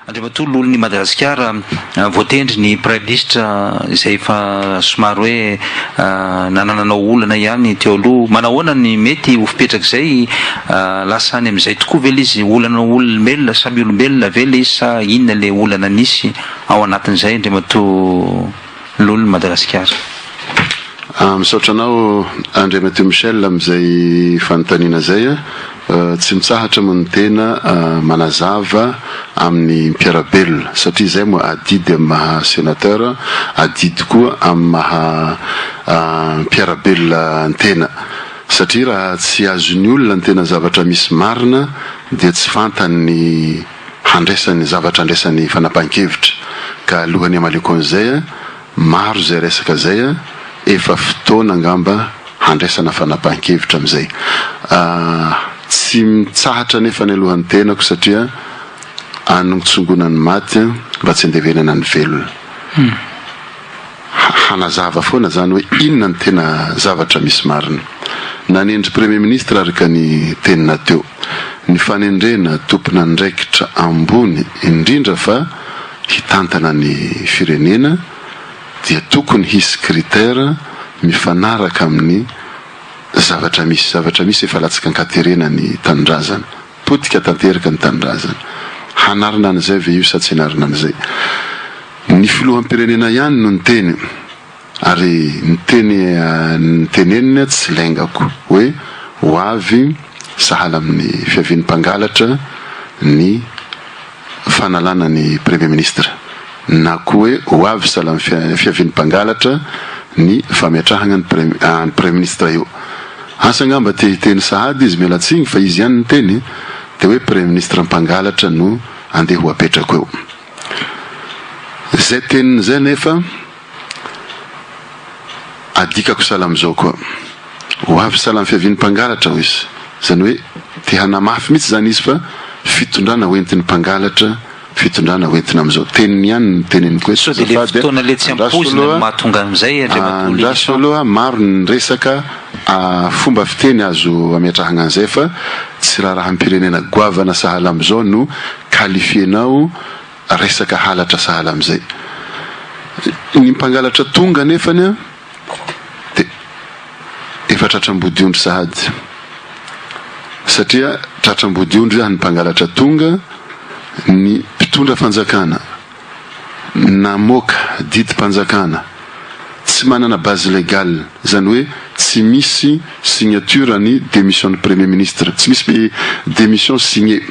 Andriamatoa Loholon'i Madagasikara, voatendry ny Praiminisitra izay efa somary hoe nanananao olana ihany teo aloha. Manahoana ny mety ho fipetrak'izay? Lasa any amin'izay tokoa ve ilay izy? Olana olombelona samy olombelona ve ilay izy sa inona ilay olana nisy ao anatin'izay Andriamatoa Loholon'i Madagasikara? Misaotra anao Andriamatoa Michel amin'izay fanontaniana izay. Tsy mitsahatra moa ny tena manazava amin'ny mpiara-belona satria izay moa adidy amin'ny maha sénateur, adidy koa amin'ny maha mpiara-belona ny tena satria raha tsy azon'ny olona ny tena zavatra misy marina dia tsy fantany ny handraisany zavatra andraisany fanapahan-kevitra ka alohan'ny hamaliako an'izay Maro izay resaka izay a, efa fotoana angamba handraisana fanapahan-kevitra amin'izay. Tsy mitsahatra anefa ny aloha ny tenako satria anontsongona ny maty mba tsy handevenana ny velona. Hanazava foana izany hoe inona no tena zavatra misy marina. Nanendry Premier Ministre araka ny teninà teo. Ny fanendrena tompon'andraikitra ambony indrindra fa hitantana ny firenena dia tokony hisy critère mifanaraka amin'ny zavatra misy. Zavatra misy efa latsaka an-katerena ny tanindrazana. Potika tanteraka ny tanindrazana. Hanarina an'izay ve io sa tsy hanarina an'izay? Ny filoham-pirenena ihany no niteny ary ny teny noteneniny tsy laingako hoe ho avy sahala amin'ny fiavian'ny mpangalatra ny fanalana ny Premier Ministre na koa hoe ho avy sahala amin'ny fiavian'ny mpangalatra ny fametrahagna ny Premier Ministre io. Asa angamba te hiteny sahady izy, miala tsiny fa izy ihany niteny dia hoe Premier Ministre mpangalatra no andeha ho apetrako eo. Izay teniny izay anefa adikako sahala amin'izao koa. Ho avy sahala amin'ny fiavian'ny mpangalatra hoy izy. Izany hoe te hanamafy mihitsy izany izy fa fitondrana ho entin'ny mpangalatra, fitondrana ho entina amin'izao. Teniny ihany no teneniko eto Sao dia ilay azafady a. fotoana ilay tsy Andraso ampoizina no aloha, mahatonga an'izay Andriamatoa andraso Lylison? aloha, maro ny resaka fomba fiteny azo ametrahagna an'izay fa tsy raharaham-pirenena goavana sahala amin'izao no qualifier-nao resaka halatra sahala amin'izay. Ny mpangalatra tonga anefany an, dia efa tratra ambodiondry sahady. Satria tratra ambodiondry ny mpangalatra tonga, ny mpitondra fanjakana namoaka didim-panjakana tsy manana base légale, izany hoe tsy misy signature ny démission ny premier ministre, tsy misy démission signée,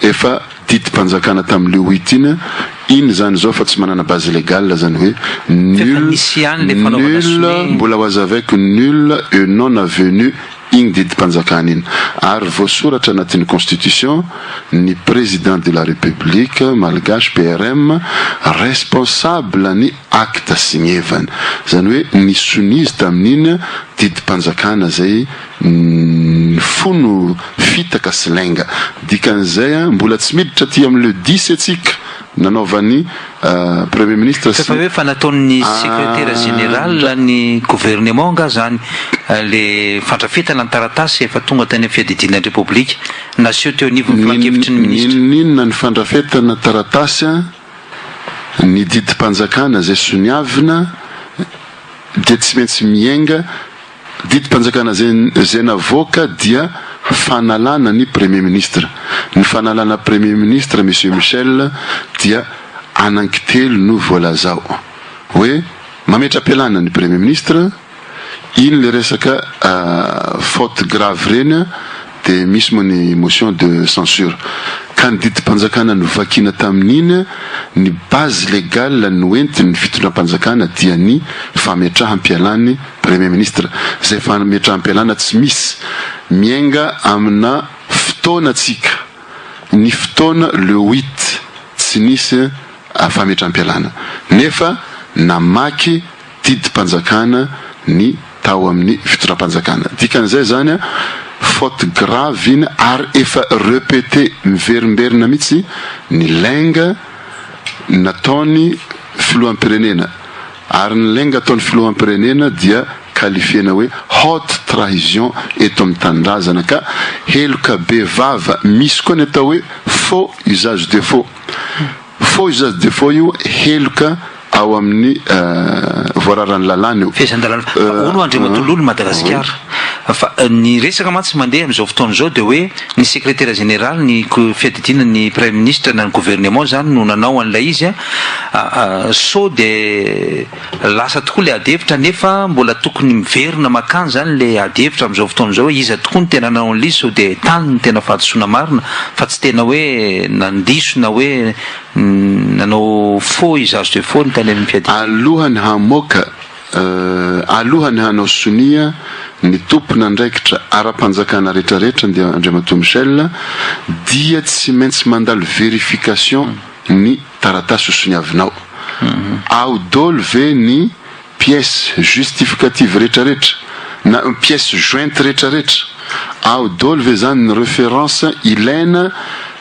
efa didim-panjakana tamin'ny le huit iny, iny izany izao fa tsy manana base légale izany hoe F'efa nul, nisy ihany ilay fanaovana nul, sonia. mbola ho azavaiko nul et non avenu iny didim-panjakana iny ary voasoratra anatin'ny constitution ny président de la république malgache PRM responsable ny acte signevany izany hoe ny sonia izy tamin'iny didim-panjakana izay Nifono fitaka sy lainga. Dikan'izay an, mbola tsy miditra aty amin'ny le dix antsika nanaovan'ny Premier ministre Fa sy hoe efa nataon'ny secrétaire général ny gouvernement angaha zany le fandrafetana ny taratasy efa tonga tany amin'ny fiadidiana ny Repoblika naseho teo anivon'ny filankevitry ny minisitra. N'inon'inona ny fandrafetana taratasy an, ny didim-panjakana izay soniavina dia tsy maintsy miainga Didim-panjakana izay navoaka dia fanalana ny Premier Ministre. Ny fanalana Premier Ministre Monsieur Michel dia anankitelo no voalaza ao. Hoe mametra-pialana ny Premier Ministre, iny le resaka faute grave ireny dia misy moa ny motion de censure. Ka ny didim-panjakana novakiana tamin'iny, ny base légale noentin'ny fitondram-panjakana dia ny fametraham-pialan'ny Premier ministre, izay fametraham-pialana tsy misy, miainga amina fotoana tsika, ny fotoana le huit tsy nisy fametraham-pialana, nefa namaky didim-panjakana ny tao amin'ny fitondram-panjakana. Dikan'izay izany faute grave iny ary efa repete miverimberina mihitsy ny lainga nataony filoham-pirenena ary ny lainga ataon'ny filoham-pirenena dia qualifier-na hoe haute trahison eto amin'ny tanindrazana ka heloka be vava misy koa ny atao hoe faux usage de faux. Faux usage de faux io heloka ao amin'ny voararan'ny lalàna io. Fehezan-dalàna. Fa hono Andriamatoa Lolo Madagasikara, fa ny resaka mantsy mandeha amin'izao fotoana izao dia hoe ny sekretera jeneraly ny fiadidiana ny praiminisitra na ny gouvernement izany no nanao an'ilay izy an, sao dia lasa tokoa ilay ady hevitra nefa mbola tokony miverina makany izany ilay ady hevitra amin'izao fotoana izao hoe iza tokoa no tena nanao an'ilay izy sao dia tany no tena fahadisoana marina fa tsy tena hoe nandiso na hoe Nanao faux usage de faux ny tany amin'ny fiadiana. Alohany hamoaka, alohany hanao sonia ny tompon'andraikitra ara-panjakana retraretra dia Andriamatoa Michel dia tsy maintsy mandalo verification ny taratasy ho soniavinao. Ao dolo ve ny pièce justificative retraretra na pièce jointe retraretra, ao dolo ve zany ny reference ilaina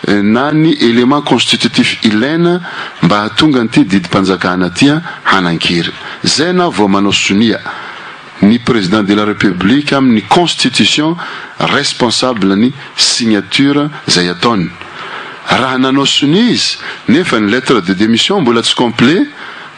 na ny élément constitutif ilaina mba hahatonga an'ity didim-panjakana ty hanan-kery. Zay na vao manao sonia ny président de la république amin'ny constitution responsable ny signature zay ataony. Raha nanao sonia izy nefa ny lettre de démission mbola tsy complet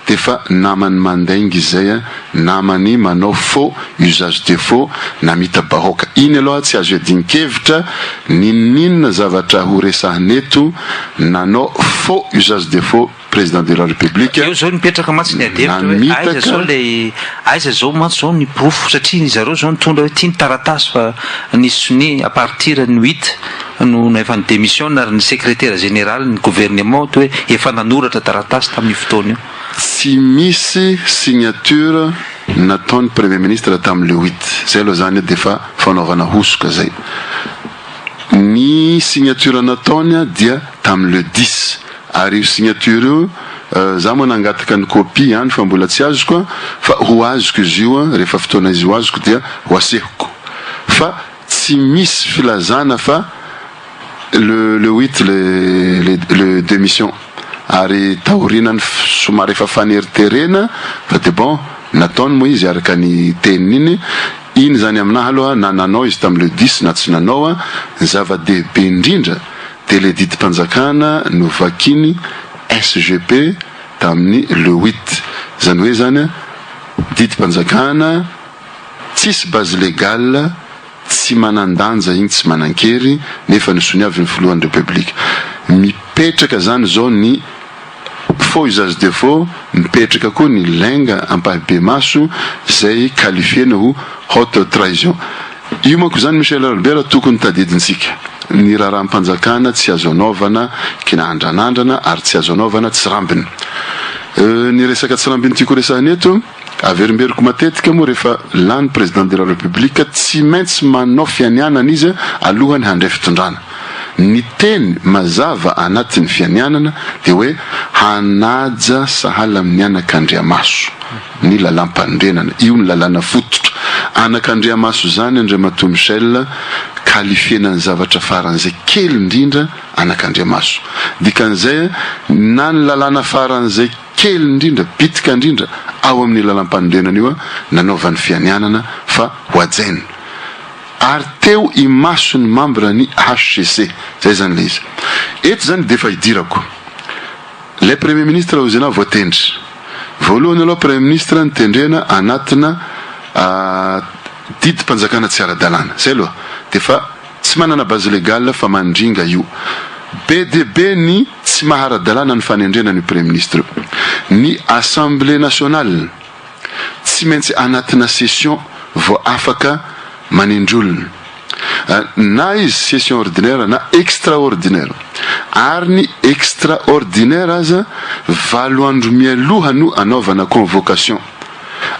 D'efa namany mandainga izay a, namany manao faux usage de faux namita bahoaka. Iny aloha tsy azo iadin-kevitra n'inon'inona zavatra ho resahina eto, nanao faux usage de faux président de la république, Eo zao mipetraka mantsy ny ady hevitra hoe aiza zao namitaka. ilay aiza zao mantsy zao ny porofo satria ny zareo zao nitondra hoe ity ny taratasy fa nisy sonia à partir ny huit no efa ni-demission ary ny secretaire général ny gouvernement toa hoe efa nanoratra taratasy tamin'io fotoana io. Tsy misy signature nataon'ny premier ministre tamin'ny le huit, zay aloha zany dia efa fanaovana hosoka zay. Ny signature nataony dia tamin'ny le dix ary io signature io za moa nangataka ny copie ihany fa mbola tsy azoko fa ho azoko izy io rehefa fotoana izy ho azoko dia ho asehoko fa Tsy misy filazana fa le le huit le le le demission ary taorinany somary efa faneriterena fa de bon nataony moa izy araka ny teniny iny, iny zany aminahy aloha na nanao izy tam le dix na tsy nanao a, ny zava-dehibe indrindra de le didim-panjakana novakiny SGP tamin'ny le huit, zany hoe zany a didim-panjakana Tsisy base légale, tsy manan-danja igny, tsy manan-kery, nefa nosoniavin'ny filohan'ny République. Mipetraka zany zao ny faux usage de faux, mipetraka koa ny lainga ampahibemaso zay qualifier-na ho haute trahison. Io manko zany Michel Ralibera tokony tadidintsika. Ny raharaham-panjakana tsy azo anaovana kinahandranandrana ary tsy azo anaovana tsirambina. Ny resaka tsirambina tiako resahina eto, Averimberiko matetika moa rehefa lany président de la république tsy maintsy manao fianianana izy alohany handray fitondrana. Ny teny mazava anatin'ny fianianana dia hoe hanaja sahala amin'ny anak'Andriamaso ny lalampanorenana. Io ny lalàna fototra. Anak'Andriamaso izany Andriamatoa Michel qualifier-na ny zavatra faran'izay kely indrindra anak'Andriamaso. Dikan'izay na ny lalàna faran'izay Kely indrindra, bitika indrindra ao amin'io lalampanorenana io nanaovany fianianana fa ho hajaina. Ary teo imason'ny mambra ny HCC. Zay zany ilay izy. Eto zany dia efa idirako. Ilay Premier Ministre Ozena voatendry. Voalohany aloha Premier Ministre notendrena anatina didim-panjakana tsy ara-dalàna. Zay aloha. Dia efa Tsy manana base légale fa mandringa io. Be dia be ny tsy maha ara-dalàna ny fanendrena an'io Premier ministre io. Ny Assemblée nationale tsy maintsy anatina session vao afaka manendry olona. Na izy session ordinaire na extraordinaire. Ary ny extraordinaire aza valo andro mialoha no anaovana convocation.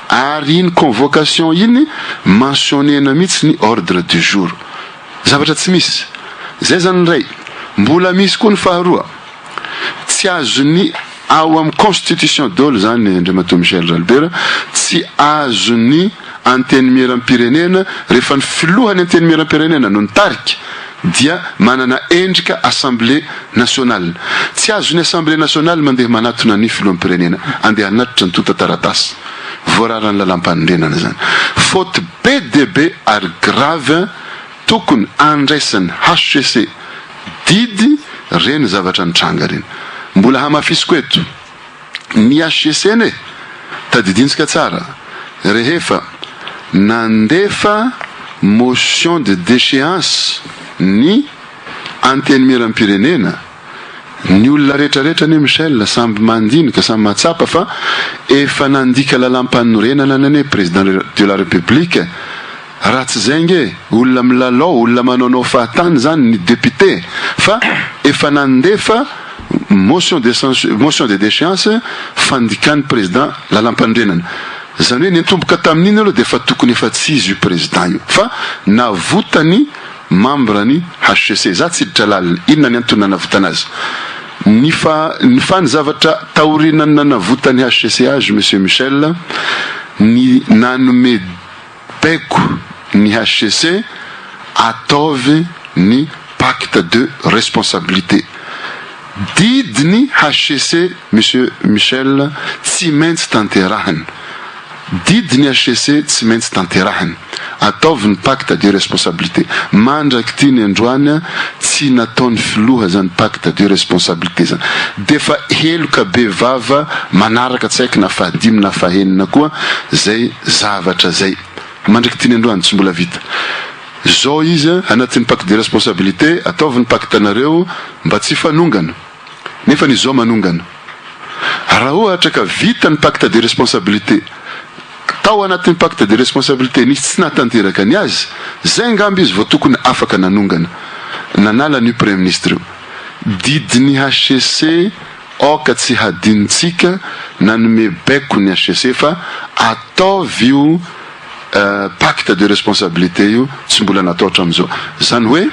Ary iny convocation iny mentionner-na mihitsy ny ordre du jour. Zavatra tsy misy. Zay zany ny iray. Mbola misy koa ny faharoa. Tsy azon'ny ao amin'ny constitution daholo zany Andriamatoa Michel Ralibera, tsy azon'ny Antenimierampirenena, rehefa ny filohan'ny Antenimierampirenena no nitarika dia manana endrika Assemblée nationale. Tsy azon'ny Assemblée nationale mandeha manatona ny filoham-pirenena andeha hanatitra antontan-taratasy. Voararan'ny lalàmpanorenana izany. Faute be dia be ary grave tokony andraisan'ny HCC didy ireny zavatra nitranga ireny. Mbola hamafisiko eto, ny HCC anie, tadidintsika tsara, rehefa nandefa motion de déchéance ny Antenimierampirenena, ny olona rehetra rehetra anie Michel samby mandinika, samy mahatsapa fa efa nandika lalampanorenana anie Président de la République, raha tsy zay nge olona milalao, olona manaonao fahatany zany ny député fa efa nandefa motion de censure, motion de déchéance fandikany président lalampanorenana. Zany hoe niantomboka tamin'iny aloha de efa tokony efa tsy izy io président io fa navotany membre ny HCC. Za tsy hiditra lalina inona ny antony nanavotana azy. Ny fa ny fa ny zavatra taorinany nanavotany HCC azy, Monsieur Michel, ny nanome baiko ny HCC ataovy ny pacte de responsabilité. Didiny HCC, Monsieur Michel, tsy maintsy tanterahiny. Didiny HCC tsy maintsy tanterahiny. Ataovy ny pacte de responsabilité. Mandraky ty ny androany tsy nataony filoha zany pacte de responsabilité zany. De fa heloka be vava manaraka tsy haiko na fahadimy na fahenina koa zay zavatra zay. Mandraky ty ny androany tsy mbola vita. Zao izy anatin'ny pacte de responsabilité, ataovy ny pacte anareo mba tsy fanongana. Nefa ny zao manongana. Raha ohatra ka vita ny pacte de responsabilité, tao anatin'ny pacte de responsabilité nisy tsy nahatanteraka ny azy, zay ngamba izy vao tokony afaka nanongana. Nanala ny premier ministre io. Didiny HCC oka tsy hadintsika nanome baiko ny HCC fa ataovy io pacte de responsabilité io, tsy mbola natao hatramin'izao. Zany hoe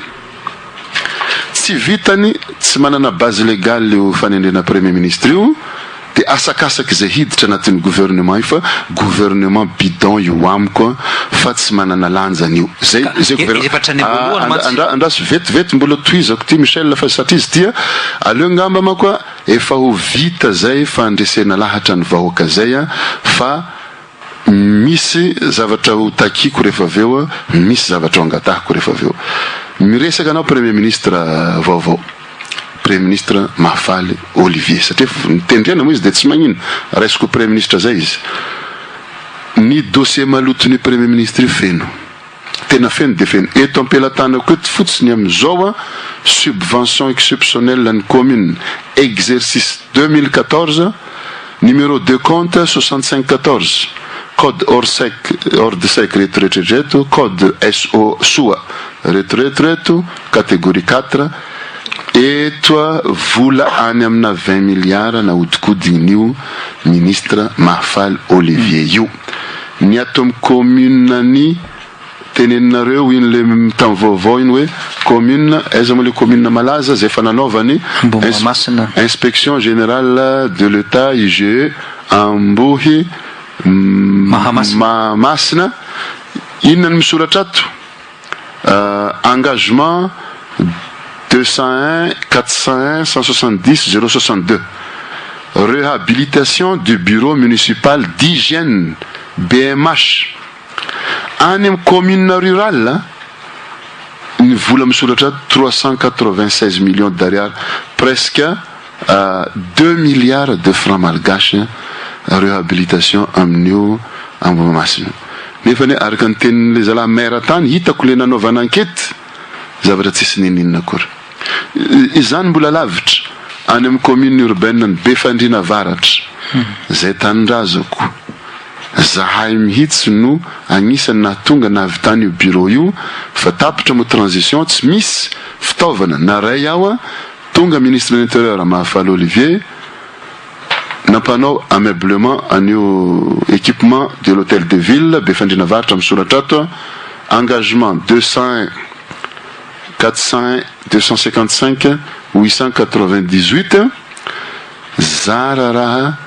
tsy vitany tsy manana base légale io fanendrena premier ministre io, de asakasaky zay hiditra anatin'ny gouvernement io fa gouvernement bidon io amiko fa tsy manana lanjany io. Zay zay. Efa hatrany voalohany mantsy. Andraso vetivety, mbola tohizako ty, Michel, fa satria izy tia aleo ngamba manko a efa ho vita zay fandresena lahatra ny vahoaka zay a fa misy zavatra ho takiko rehefa avy eo a, misy zavatra ho angatahako rehefa avy eo. Miresaka anao premier ministre vaovao, premier ministre Mahafaly Olivier, satria nitendrena moa izy de tsy magnino raisiko premier ministre zay izy. Ny dossier malotony premier ministre io feno, tena feno de feno. Eto ampelatanako eto fotsiny am'izao a subvention exceptionnelle ny commune exercice 2014, numéro de compte 6514, code orsec ordesec reto rehetrareto, code so soa reto reto reto, catégorie 4 eto, vola any amina 20 milliards nahodikodigny ministre Mahafaly Olivier io. Ny ato amy commune ny teneninareo iny le tamy vaovao iny hoe commune aiza moa le commune malaza zay efa nanaovany Masina. Inspection générale de l'État, IGE, Ambohy Mahamasina. Mahamasina. Inona ny misoratra ato? Engagement 201 401 170 062, réhabilitation du bureau municipal d'hygiène, BMH, any amy commune rurale. Ny vola misoratra 396 millions d'ariary, presque 2 milliards de francs malgaches, réhabilitation amin'io Ambohimahamasina. Nefa ny araka ny tenin'le zalahy maire tany hitako le nanaovana enquête, zavatra tsisy nininona akory izany. Mbola lavitra any amy commune urbaine ny Befandriana Avaratra zay tanindrazako zahay mihitsy no agnisan'ny nahatonga nahavitany io bureau io fa tapitra mo transition, tsy misy fitaovana naray aho a. Tonga ministre de l'Intérieur Mahafaly Olivier, nampanao ameublement an'io équipement de l'hôtel de ville Befandriana Avaratra. Misoratra ato engagement 201 401 255 898, zara raha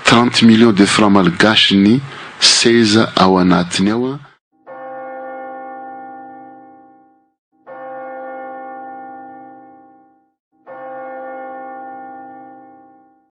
30 millions de francs malgaches ny seza ao anatiny ao a.